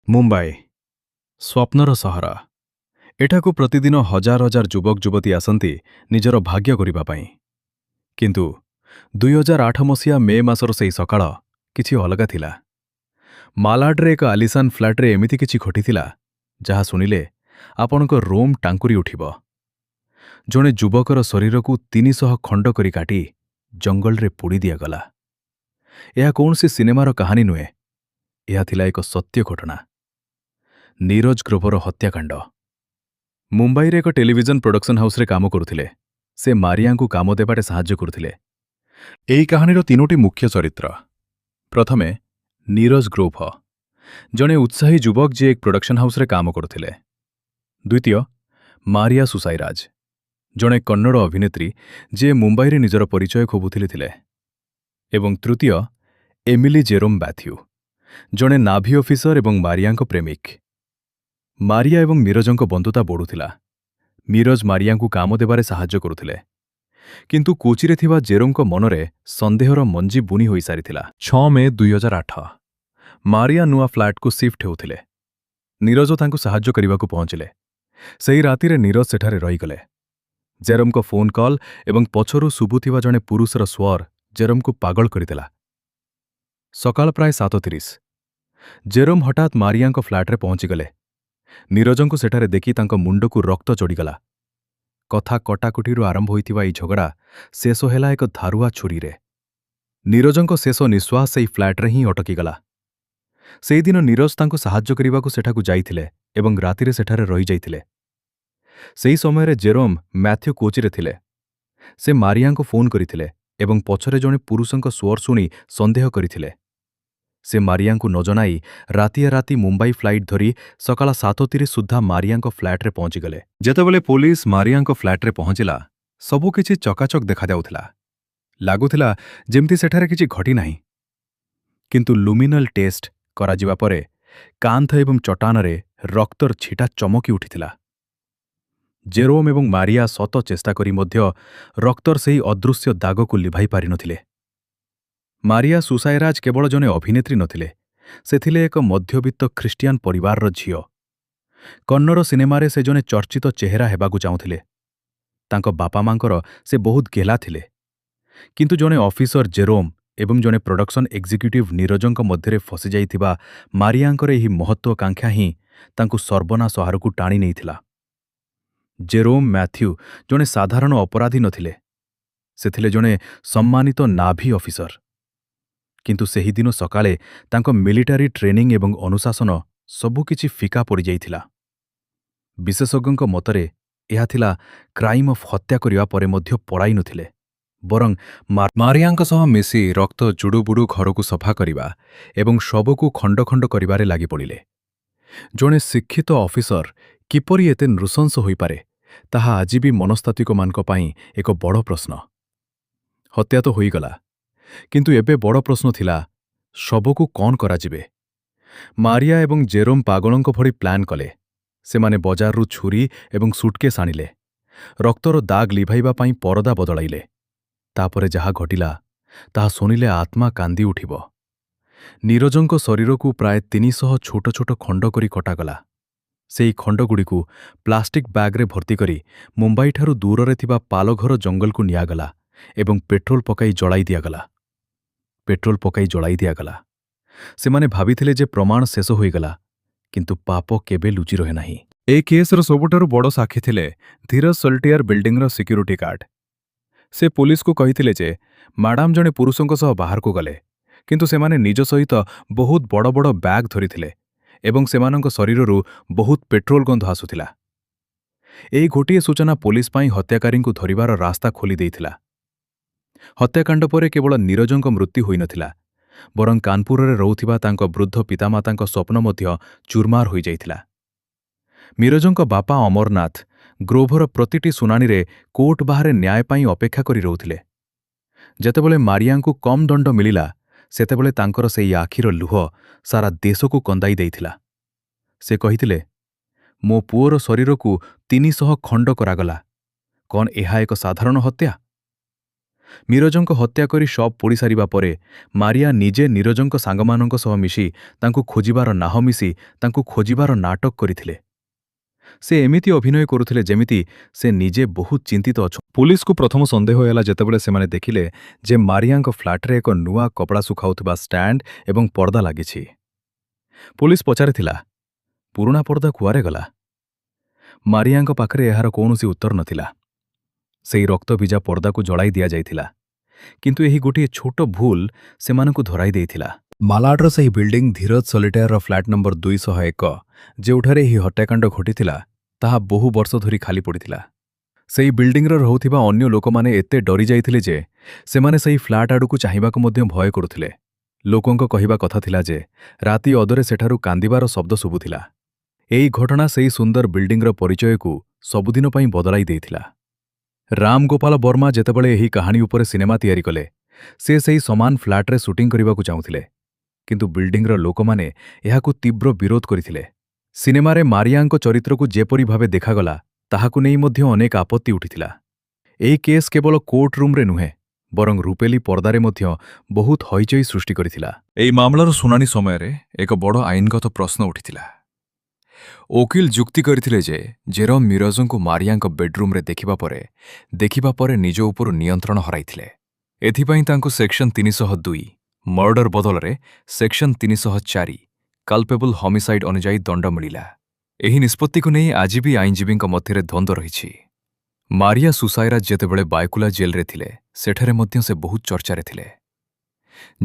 ମୁମ୍ବାଇ, ସ୍ୱପ୍ନର ସହର। ଏଠାକୁ ପ୍ରତିଦିନ ହଜାର ହଜାର ଯୁବକ ଯୁବତୀ ଆସନ୍ତି ନିଜର ଭାଗ୍ୟ କରିବା ପାଇଁ। କିନ୍ତୁ 2008 ମସିହା ମେ ମାସର ସେଇ ସକାଳ କିଛି ଅଲଗା ଥିଲା। ମାଲାଡରେ ଏକ ଆଲିସାନ ଫ୍ଲାଟ୍ରେ ଏମିତି କିଛି ଘଟିଥିଲା, ଯାହା ଶୁଣିଲେ ଆପଣଙ୍କ ରୋମ ଟାଙ୍କୁରି ଉଠିବ। ଜଣେ ଯୁବକର ଶରୀରକୁ 300 ଖଣ୍ଡ କରି କାଟି ଜଙ୍ଗଲରେ ପୋଡ଼ି ଦିଆଗଲା। ଏହା କୌଣସି ସିନେମାର କାହାଣୀ ନୁହେଁ, ଏହା ଥିଲା ଏକ ସତ୍ୟ ଘଟଣା, ନୀରଜ ଗ୍ରୋଭର ହତ୍ୟାକାଣ୍ଡ। ମୁମ୍ବାଇରେ ଏକ ଟେଲିଭିଜନ ପ୍ରଡକ୍ସନ ହାଉସରେ କାମ କରୁଥିଲେ। ସେ ମାରିଆଙ୍କୁ କାମ ଦେବାରେ ସାହାଯ୍ୟ କରୁଥିଲେ। ଏହି କାହାଣୀର ତିନୋଟି ମୁଖ୍ୟ ଚରିତ୍ର। ପ୍ରଥମେ ନୀରଜ ଗ୍ରୋଭ, ଜଣେ ଉତ୍ସାହୀ ଯୁବକ ଯିଏ ଏକ ପ୍ରଡକ୍ସନ ହାଉସରେ କାମ କରୁଥିଲେ। ଦ୍ୱିତୀୟ ମାରିଆ ସୁସାଇରାଜ, ଜଣେ କନ୍ନଡ଼ ଅଭିନେତ୍ରୀ ଯିଏ ମୁମ୍ବାଇରେ ନିଜର ପରିଚୟ ଖୋଜୁଥିଲେ ଥିଲେ ଏବଂ ତୃତୀୟ ଏମିଲି ଜେରୋମ୍ ବ୍ୟାଥ୍ୟୁ, ଜଣେ ନାଭି ଅଫିସର ଏବଂ ମାରିଆଙ୍କ ପ୍ରେମିକ। ମାରିଆ ଏବଂ ନୀରଜଙ୍କ ବନ୍ଧୁତା ବଢ଼ୁଥିଲା। ନୀରଜ ମାରିଆଙ୍କୁ କାମ ଦେବାରେ ସାହାଯ୍ୟ କରୁଥିଲେ। କିନ୍ତୁ କୋଚିରେ ଥିବା ଜେରୋମଙ୍କ ମନରେ ସନ୍ଦେହର ମଞ୍ଜି ବୁଣି ହୋଇସାରିଥିଲା। 6 ମେ 2008, ମାରିଆ ନୂଆ ଫ୍ଲାଟ୍କୁ ସିଫ୍ଟ ହେଉଥିଲେ। ନୀରଜ ତାଙ୍କୁ ସାହାଯ୍ୟ କରିବାକୁ ପହଞ୍ଚିଲେ। ସେହି ରାତିରେ ନୀରଜ ସେଠାରେ ରହିଗଲେ। ଜେରୋମଙ୍କ ଫୋନ୍ କଲ୍ ଏବଂ ପଛରୁ ଶୁଭୁଥିବା ଜଣେ ପୁରୁଷର ସ୍ୱର ଜେରୋମକୁ ପାଗଳ କରିଦେଲା। ସକାଳ ପ୍ରାୟ 7:30, ଜେରୋମ ହଠାତ୍ ମାରିଆଙ୍କ ଫ୍ଲାଟ୍ରେ ପହଞ୍ଚିଗଲେ। ନୀରଜଙ୍କୁ ସେଠାରେ ଦେଖି ତାଙ୍କ ମୁଣ୍ଡକୁ ରକ୍ତ ଚଢ଼ିଗଲା। କଥା କଟାକଟିରୁ ଆରମ୍ଭ ହୋଇଥିବା ଏହି ଝଗଡ଼ା ଶେଷ ହେଲା ଏକ ଧାରୁଆ ଛୁରୀରେ। ନୀରଜଙ୍କ ଶେଷ ନିଶ୍ୱାସ ସେହି ଫ୍ଲାଟ୍ରେ ହିଁ ଅଟକିଗଲା। ସେଇଦିନ ନୀରଜ ତାଙ୍କୁ ସାହାଯ୍ୟ କରିବାକୁ ସେଠାକୁ ଯାଇଥିଲେ ଏବଂ ରାତିରେ ସେଠାରେ ରହିଯାଇଥିଲେ। ସେହି ସମୟରେ ଜେରୋମ ମ୍ୟାଥ୍ୟୁ କୋଚିରେ ଥିଲେ। ସେ ମାରିଆଙ୍କୁ ଫୋନ୍ କରିଥିଲେ ଏବଂ ପଛରେ ଜଣେ ପୁରୁଷଙ୍କ ସ୍ୱର ଶୁଣି ସନ୍ଦେହ କରିଥିଲେ। ସେ ମାରିଆଙ୍କୁ ନ ଜଣାଇ ରାତିଆ ରାତି ମୁମ୍ବାଇ ଫ୍ଲାଇଟ୍ ଧରି ସକାଳ 7:30 ସୁଦ୍ଧା ମାରିଆଙ୍କ ଫ୍ଲାଟ୍ରେ ପହଞ୍ଚିଗଲେ। ଯେତେବେଳେ ପୋଲିସ ମାରିଆଙ୍କ ଫ୍ଲାଟ୍ରେ ପହଞ୍ଚିଲା, ସବୁକିଛି ଚକାଚକ ଦେଖାଯାଉଥିଲା। ଲାଗୁଥିଲା ଯେମିତି ସେଠାରେ କିଛି ଘଟିନାହିଁ। କିନ୍ତୁ ଲୁମିନଲ ଟେଷ୍ଟ କରାଯିବା ପରେ କାନ୍ଥ ଏବଂ ଚଟାଣରେ ରକ୍ତର ଛିଟା ଚମକି ଉଠିଥିଲା। ଜେରୋମ ଏବଂ ମାରିଆ ଶତ ଚେଷ୍ଟା କରି ମଧ୍ୟ ରକ୍ତର ସେହି ଅଦୃଶ୍ୟ ଦାଗକୁ ଲିଭାଇ ପାରିନଥିଲେ। ମାରିଆ ସୁସାଇରାଜ କେବଳ ଜଣେ ଅଭିନେତ୍ରୀ ନଥିଲେ, ସେ ଥିଲେ ଏକ ମଧ୍ୟବିତ୍ତ ଖ୍ରୀଷ୍ଟିଆନ ପରିବାରର ଝିଅ। କନ୍ନଡ଼ ସିନେମାରେ ସେ ଜଣେ ଚର୍ଚ୍ଚିତ ଚେହେରା ହେବାକୁ ଚାହୁଁଥିଲେ। ତାଙ୍କ ବାପା ମାଙ୍କର ସେ ବହୁତ ଗେଲା ଥିଲେ। କିନ୍ତୁ ଜଣେ ଅଫିସର ଜେରୋମ ଏବଂ ଜଣେ ପ୍ରଡକ୍ସନ ଏକ୍ଜିକ୍ୟୁଟିଭ ନୀରଜଙ୍କ ମଧ୍ୟରେ ଫସିଯାଇଥିବା ମାରିଆଙ୍କର ଏହି ମହତ୍ତ୍ୱାକାଂକ୍ଷା ହିଁ ତାଙ୍କୁ ସର୍ବନାଶ ଆଡ଼କୁ ଟାଣି ନେଇଥିଲା। ଜେରୋମ ମ୍ୟାଥ୍ୟୁ ଜଣେ ସାଧାରଣ ଅପରାଧୀ ନଥିଲେ, ସେ ଥିଲେ ଜଣେ ସମ୍ମାନିତ ନାଭି ଅଫିସର। କିନ୍ତୁ ସେହିଦିନ ସକାଳେ ତାଙ୍କ ମିଲିଟାରୀ ଟ୍ରେନିଂ ଏବଂ ଅନୁଶାସନ ସବୁକିଛି ଫିକା ପଡ଼ିଯାଇଥିଲା। ବିଶେଷଜ୍ଞଙ୍କ ମତରେ ଏହା ଥିଲା କ୍ରାଇମ୍ ଅଫ୍ ହତ୍ୟା କରିବା ପରେ ମଧ୍ୟ ପଳାଇ ନଥିଲେ, ବରଂ ମାରିଆଙ୍କ ସହ ମିଶି ରକ୍ତ ଜୁଡୁବୁଡୁ ଘରକୁ ସଫା କରିବା ଏବଂ ଶବକୁ ଖଣ୍ଡ ଖଣ୍ଡ କରିବାରେ ଲାଗିପଡ଼ିଲେ। ଜଣେ ଶିକ୍ଷିତ ଅଫିସର କିପରି ଏତେ ନୃଶଂସ ହୋଇପାରେ, ତାହା ଆଜି ବି ମନସ୍ତାତ୍ତ୍ୱିକମାନଙ୍କ ପାଇଁ ଏକ ବଡ଼ ପ୍ରଶ୍ନ। ହତ୍ୟା ତ ହୋଇଗଲା, କିନ୍ତୁ ଏବେ ବଡ଼ ପ୍ରଶ୍ନ ଥିଲା, ଶବକୁ କ'ଣ କରାଯିବେ? ମାରିଆ ଏବଂ ଜେରୋମ ପାଗଳଙ୍କ ଭଳି ପ୍ଲାନ୍ କଲେ। ସେମାନେ ବଜାରରୁ ଛୁରୀ ଏବଂ ସୁଟକେସ୍ ଆଣିଲେ। ରକ୍ତର ଦାଗ ଲିଭାଇବା ପାଇଁ ପରଦା ବଦଳାଇଲେ। ତାପରେ ଯାହା ଘଟିଲା, ତାହା ଶୁଣିଲେ ଆତ୍ମା କାନ୍ଦି ଉଠିବ। ନୀରଜଙ୍କ ଶରୀରକୁ ପ୍ରାୟ 300 ଛୋଟ ଛୋଟ ଖଣ୍ଡ କରି କଟାଗଲା। ସେହି ଖଣ୍ଡଗୁଡ଼ିକୁ ପ୍ଲାଷ୍ଟିକ୍ ବ୍ୟାଗରେ ଭର୍ତ୍ତି କରି ମୁମ୍ବାଇଠାରୁ ଦୂରରେ ଥିବା ପାଲଘର ଜଙ୍ଗଲକୁ ନିଆଗଲା ଏବଂ ପେଟ୍ରୋଲ ପକାଇ ଜଳାଇ ଦିଆଗଲା। ପେଟ୍ରୋଲ ପକାଇ ଜଳାଇ ଦିଆଗଲା। ସେମାନେ ଭାବିଥିଲେ ଯେ ପ୍ରମାଣ ଶେଷ ହୋଇଗଲା, କିନ୍ତୁ ପାପ କେବେ ଲୁଚି ରହେ ନାହିଁ। ଏହି କେସ୍ର ସବୁଠାରୁ ବଡ଼ ସାକ୍ଷୀ ଥିଲେ ଧୀରଜ ସଲ୍ଟିଆର ବିଲ୍ଡିଂର ସିକ୍ୟୁରିଟି ଗାର୍ଡ। ସେ ପୋଲିସକୁ କହିଥିଲେ ଯେ ମାଡାମ ଜଣେ ପୁରୁଷଙ୍କ ସହ ବାହାରକୁ ଗଲେ, କିନ୍ତୁ ସେମାନେ ନିଜ ସହିତ ବହୁତ ବଡ଼ ବଡ଼ ବ୍ୟାଗ୍ ଧରିଥିଲେ ଏବଂ ସେମାନଙ୍କ ଶରୀରରୁ ବହୁତ ପେଟ୍ରୋଲ ଗନ୍ଧ ଆସୁଥିଲା। ଏହି ଗୋଟିଏ ସୂଚନା ପୋଲିସ ପାଇଁ ହତ୍ୟାକାରୀଙ୍କୁ ଧରିବାର ରାସ୍ତା ଖୋଲି ଦେଇଥିଲା। ହତ୍ୟାକାଣ୍ଡ ପରେ କେବଳ ନୀରଜଙ୍କ ମୃତ୍ୟୁ ହୋଇନଥିଲା, ବରଂ କାନପୁରରେ ରହୁଥିବା ତାଙ୍କ ବୃଦ୍ଧ ପିତାମାତାଙ୍କ ସ୍ୱପ୍ନ ମଧ୍ୟ ଚୁରମାର ହୋଇଯାଇଥିଲା। ନୀରଜଙ୍କ ବାପା ଅମରନାଥ ଗ୍ରୋଭର ପ୍ରତିଟି ଶୁଣାଣିରେ କୋର୍ଟ ବାହାରେ ନ୍ୟାୟ ପାଇଁ ଅପେକ୍ଷା କରି ରହୁଥିଲେ। ଯେତେବେଳେ ମାରିଆଙ୍କୁ କମ୍ ଦଣ୍ଡ ମିଳିଲା, ସେତେବେଳେ ତାଙ୍କର ସେଇ ଆଖିର ଲୁହ ସାରା ଦେଶକୁ କନ୍ଦାଇ ଦେଇଥିଲା। ସେ କହିଥିଲେ, "ମୋ ପୁଅର ଶରୀରକୁ 300 ଖଣ୍ଡ କରାଗଲା। କ'ଣ ଏହା ଏକ ସାଧାରଣ ହତ୍ୟା?" ମିରଜଙ୍କ ହତ୍ୟା କରି ଶବ ପୋଡ଼ି ସାରିବା ପରେ ମାରିଆ ନିଜେ ନୀରଜଙ୍କ ସାଙ୍ଗମାନଙ୍କ ସହ ମିଶି ତାଙ୍କୁ ଖୋଜିବାର ନାହ ମିଶି ତାଙ୍କୁ ଖୋଜିବାର ନାଟକ କରିଥିଲେ। ସେ ଏମିତି ଅଭିନୟ କରୁଥିଲେ ଯେମିତି ସେ ନିଜେ ବହୁତ ଚିନ୍ତିତ ଅଛନ୍ତି। ପୁଲିସକୁ ପ୍ରଥମ ସନ୍ଦେହ ହେଲା ଯେତେବେଳେ ସେମାନେ ଦେଖିଲେ ଯେ ମାରିଆଙ୍କ ଫ୍ଲାଟ୍ରେ ଏକ ନୂଆ କପଡ଼ା ଶୁଖାଉଥିବା ଷ୍ଟାଣ୍ଡ ଏବଂ ପର୍ଦ୍ଦା ଲାଗିଛି। ପୁଲିସ ପଚାରିଥିଲା, ପୁରୁଣା ପର୍ଦ୍ଦା କୁଆଡ଼େ ଗଲା? ମାରିଆଙ୍କ ପାଖରେ ଏହାର କୌଣସି ଉତ୍ତର ନଥିଲା। ସେଇ ରକ୍ତଭିଜା ପର୍ଦ୍ଦାକୁ ଜଳାଇ ଦିଆଯାଇଥିଲା, କିନ୍ତୁ ଏହି ଗୋଟିଏ ଛୋଟ ଭୁଲ ସେମାନଙ୍କୁ ଧରାଇ ଦେଇଥିଲା। ମାଲାଡର ସେହି ବିଲ୍ଡିଂ, ଧୀରଜ ସଲିଟାୟାରର ଫ୍ଲାଟ୍ ନମ୍ବର 201, ଯେଉଁଠାରେ ଏହି ହତ୍ୟାକାଣ୍ଡ ଘଟିଥିଲା, ତାହା ବହୁ ବର୍ଷ ଧରି ଖାଲି ପଡ଼ିଥିଲା। ସେହି ବିଲ୍ଡିଂରେ ରହୁଥିବା ଅନ୍ୟ ଲୋକମାନେ ଏତେ ଡରିଯାଇଥିଲେ ଯେ ସେମାନେ ସେହି ଫ୍ଲାଟ୍ ଆଡ଼କୁ ଚାହିଁବାକୁ ମଧ୍ୟ ଭୟ କରୁଥିଲେ। ଲୋକଙ୍କ କହିବା କଥା ଥିଲା ଯେ ରାତି ଅଧରେ ସେଠାରୁ କାନ୍ଦିବାର ଶବ୍ଦ ଶୁଭୁଥିଲା। ଏହି ଘଟଣା ସେହି ସୁନ୍ଦର ବିଲ୍ଡିଂର ପରିଚୟକୁ ସବୁଦିନ ପାଇଁ ବଦଳାଇ ଦେଇଥିଲା। ରାମଗୋପାଳ ବର୍ମା ଯେତେବେଳେ ଏହି କାହାଣୀ ଉପରେ ସିନେମା ତିଆରି କଲେ, ସେ ସେହି ସମାନ ଫ୍ଲାଟ୍ରେ ସୁଟିଂ କରିବାକୁ ଚାହୁଁଥିଲେ, କିନ୍ତୁ ବିଲ୍ଡିଂର ଲୋକମାନେ ଏହାକୁ ତୀବ୍ର ବିରୋଧ କରିଥିଲେ। ସିନେମାରେ ମାରିଆଙ୍କ ଚରିତ୍ରକୁ ଯେପରି ଭାବେ ଦେଖାଗଲା, ତାହାକୁ ନେଇ ମଧ୍ୟ ଅନେକ ଆପତ୍ତି ଉଠିଥିଲା। ଏହି କେସ୍ କେବଳ କୋର୍ଟ ରୁମ୍ରେ ନୁହେଁ, ବରଂ ରୂପେଲି ପର୍ଦ୍ଦାରେ ମଧ୍ୟ ବହୁତ ହଇଚଇ ସୃଷ୍ଟି କରିଥିଲା। ଏହି ମାମଲାର ଶୁଣାଣି ସମୟରେ ଏକ ବଡ଼ ଆଇନଗତ ପ୍ରଶ୍ନ ଉଠିଥିଲା। ଓକିଲ ଯୁକ୍ତି କରିଥିଲେ ଯେ ଜେରମ୍ ମିରଜଙ୍କୁ ମାରିଆଙ୍କ ବେଡ୍ରୁମ୍ରେ ଦେଖିବା ପରେ ନିଜ ଉପରୁ ନିୟନ୍ତ୍ରଣ ହରାଇଥିଲେ। ଏଥିପାଇଁ ତାଙ୍କୁ ସେକ୍ସନ 302 ମର୍ଡର ବଦଳରେ ସେକ୍ସନ 304 କଲ୍ପେବଲ୍ ହମିସାଇଡ୍ ଅନୁଯାୟୀ ଦଣ୍ଡ ମିଳିଲା। ଏହି ନିଷ୍ପତ୍ତିକୁ ନେଇ ଆଜି ବି ଆଇନଜୀବୀଙ୍କ ମଧ୍ୟରେ ଦ୍ୱନ୍ଦ୍ୱ ରହିଛି। ମାରିଆ ସୁସାଇରାଜ ଯେତେବେଳେ ବାୟକୁଲା ଜେଲ୍ରେ ଥିଲେ, ସେଠାରେ ମଧ୍ୟ ସେ ବହୁତ ଚର୍ଚ୍ଚାରେ ଥିଲେ।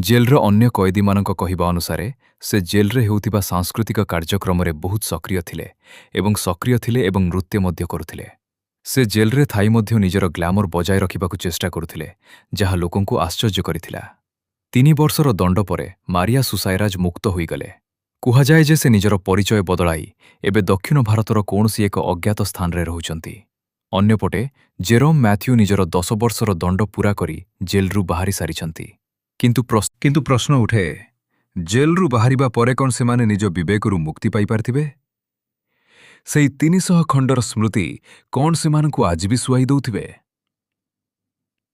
ଜେଲ୍ର ଅନ୍ୟ କଏଦୀମାନଙ୍କ କହିବା ଅନୁସାରେ ସେ ଜେଲ୍ରେ ହେଉଥିବା ସାଂସ୍କୃତିକ କାର୍ଯ୍ୟକ୍ରମରେ ବହୁତ ସକ୍ରିୟ ଥିଲେ ଏବଂ ନୃତ୍ୟ ମଧ୍ୟ କରୁଥିଲେ। ସେ ଜେଲ୍ରେ ଥାଇ ମଧ୍ୟ ନିଜର ଗ୍ଲାମର ବଜାୟ ରଖିବାକୁ ଚେଷ୍ଟା କରୁଥିଲେ, ଯାହା ଲୋକଙ୍କୁ ଆଶ୍ଚର୍ଯ୍ୟ କରିଥିଲା। 3 ବର୍ଷର ଦଣ୍ଡ ପରେ ମାରିଆ ସୁସାଇରାଜ ମୁକ୍ତ ହୋଇଗଲେ। କୁହାଯାଏ ଯେ ସେ ନିଜର ପରିଚୟ ବଦଳାଇ ଏବେ ଦକ୍ଷିଣ ଭାରତର କୌଣସି ଏକ ଅଜ୍ଞାତ ସ୍ଥାନରେ ରହୁଛନ୍ତି। ଅନ୍ୟପଟେ ଜେରୋମ୍ ମ୍ୟାଥ୍ୟୁ ନିଜର 10 ବର୍ଷର ଦଣ୍ଡ ପୂରା କରି ଜେଲ୍ରୁ ବାହାରି ସାରିଛନ୍ତି। କିନ୍ତୁ ପ୍ରଶ୍ନ ଉଠେ, ଜେଲ୍ରୁ ବାହାରିବା ପରେ କ'ଣ ସେମାନେ ନିଜ ବିବେକରୁ ମୁକ୍ତି ପାଇପାରିଥିବେ? ସେଇ 300 ଖଣ୍ଡର ସ୍ମୃତି କ'ଣ ସେମାନଙ୍କୁ ଆଜି ବି ଶୁଆଇ ଦଉଥିବେ?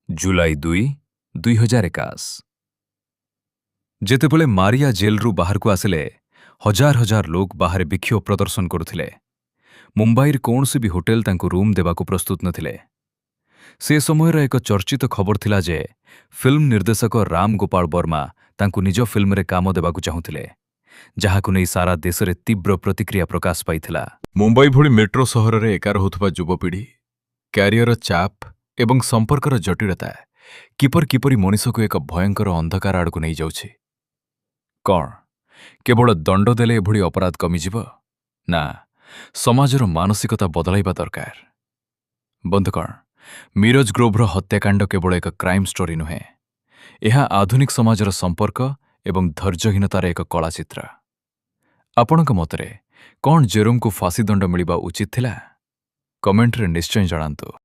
ଜୁଲାଇ 2, 2021, ଯେତେବେଳେ ମାରିଆ ଜେଲ୍ରୁ ବାହାରକୁ ଆସିଲେ, ହଜାର ହଜାର ଲୋକ ବାହାରେ ବିକ୍ଷୋଭ ପ୍ରଦର୍ଶନ କରୁଥିଲେ। ମୁମ୍ବାଇର କୌଣସି ବି ହୋଟେଲ ତାଙ୍କୁ ରୁମ୍ ଦେବାକୁ ପ୍ରସ୍ତୁତ ନଥିଲେ। ସେ ସମୟର ଏକ ଚର୍ଚ୍ଚିତ ଖବର ଥିଲା ଯେ ଫିଲ୍ମ ନିର୍ଦ୍ଦେଶକ ରାମ ଗୋପାଳ ବର୍ମା ତାଙ୍କୁ ନିଜ ଫିଲ୍ମରେ କାମ ଦେବାକୁ ଚାହୁଁଥିଲେ, ଯାହାକୁ ନେଇ ସାରା ଦେଶରେ ତୀବ୍ର ପ୍ରତିକ୍ରିୟା ପ୍ରକାଶ ପାଇଥିଲା। ମୁମ୍ବାଇ ଭଳି ମେଟ୍ରୋ ସହରରେ ଏକା ରହୁଥିବା ଯୁବପିଢ଼ି, କ୍ୟାରିୟର ଚାପ ଏବଂ ସମ୍ପର୍କର ଜଟିଳତା କିପରି କିପରି ମଣିଷକୁ ଏକ ଭୟଙ୍କର ଅନ୍ଧକାର ଆଡ଼କୁ ନେଇଯାଉଛି। କ'ଣ କେବଳ ଦଣ୍ଡ ଦେଲେ ଏଭଳି ଅପରାଧ କମିଯିବ, ନା ସମାଜର ମାନସିକତା ବଦଳାଇବା ଦରକାର? ବନ୍ଧୁଗଣ, ମିରଜ ଗ୍ରୋଭର ହତ୍ୟାକାଣ୍ଡ କେବଳ ଏକ କ୍ରାଇମ୍ ଷ୍ଟୋରି ନୁହେଁ, ଏହା ଆଧୁନିକ ସମାଜର ସମ୍ପର୍କ ଏବଂ ଧୈର୍ଯ୍ୟହୀନତାର ଏକ କଳାଚିତ୍ର। ଆପଣଙ୍କ ମତରେ କ'ଣ ଜେରୋମକୁ ଫାଶୀ ଦଣ୍ଡ ମିଳିବା ଉଚିତ ଥିଲା? କମେଣ୍ଟରେ ନିଶ୍ଚୟ ଜଣାନ୍ତୁ।